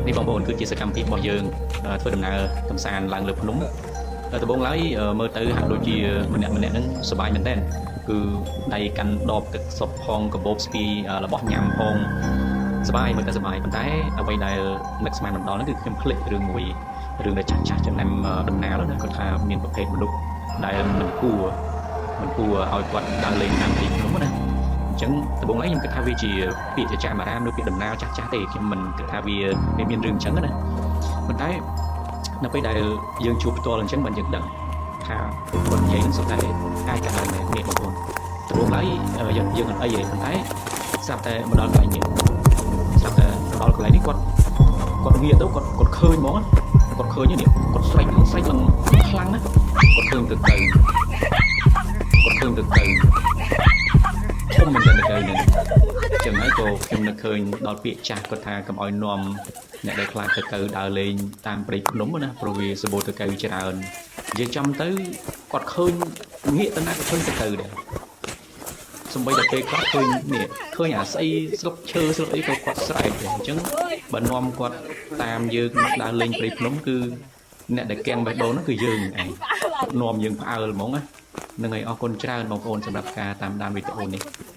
នេះបងប្អូនគឺជាសកម្មភាពរបស់យើងធ្វើដំណើរកម្សាន្តឡើងលើភ្នំដំបូងឡើយមើលទៅហាក់ដូចជាម្នាក់ម្នាក់ហ្នឹងសប្បាយមែនទែនគឺដៃកាន់ដបទឹកសុបផងកាបូបស្ពីរបស់ញ៉ាំផងសប្បាយមើលទៅសប្បាយប៉ុន្តែអ្វីដែលនឹកស្មានមិនដល់ហ្នឹងគឺខ្ញុំភ្លេចរឿងមួយរឿងដែលចាស់ចាស់ចំណាំដំណើរណាគាត់ថាមានប្រភេទមនុស្សដែលមិនគួរឲ្យគាត់ដើរលេងតាមទីភ្នំណាអញ្ចឹងដំបូងឡើយខ្ញុំគិតថាវាជាពាក្យចចាមអារាមឬពាក្យដំណើរចាស់ចាស់ទេខ្ញុំមិនគិតថាវាមានរឿងអញ្ចឹងណាប៉ុន្តែនៅពេលដែលយើងជួបផ្ទាល់អញ្ចឹងបានយើងដឹងថាគាត់និយាយនឹងសុទ្ធតែអាចកើតឡើងមែននេះបងប្អូនដំបូងឡើយយើងយើងអត់អីទេប៉ុន្តែស្រាប់តែមកដល់កន្លែងនេះស្រាប់តែមកដល់កន្លែងនេះគាត់គាត់ងាកទៅគាត់គាត់ឃើញហ្មងគាត់ឃើញនេះគាត់ស្រែកឡើងស្រែកឡើងខ្លាំងណាស់គាត់ឃើញទៅទៅគាត់ឃើញទៅទៅធំមែនតើទៅនឹងចឹងហើយក៏ខ្ញុំនឹកឃើញដល់ពាក្យចាស់គាត់ថាកុំឲ្យនាំអ្នកដែលខ្លាចទៅទៅដើរលេងតាមព្រៃភ្នំណាព្រោះវាសម្បូរទៅកៅច្រើននិយាយចំទៅគាត់ឃើញងាកទៅណាក៏ឃើញទៅទៅដែរសំបីតែពេលខ្លះឃើញនេះឃើញអាស្អីស្លឹកឈើស្លឹកអីក៏គាត់ស្រែកដែរអញ្ចឹងបើនាំគាត់តាមយើងដើរលេងព្រៃភ្នំគឺអ្នកដែលកាំងបេះដូងហ្នឹងគឺយើងឯងនាំយើងផ្អើលហ្មងណានឹងហើយអរគុណច្រើនបងប្អូនសម្រាប់ការតាមដានវីដេអូនេះ។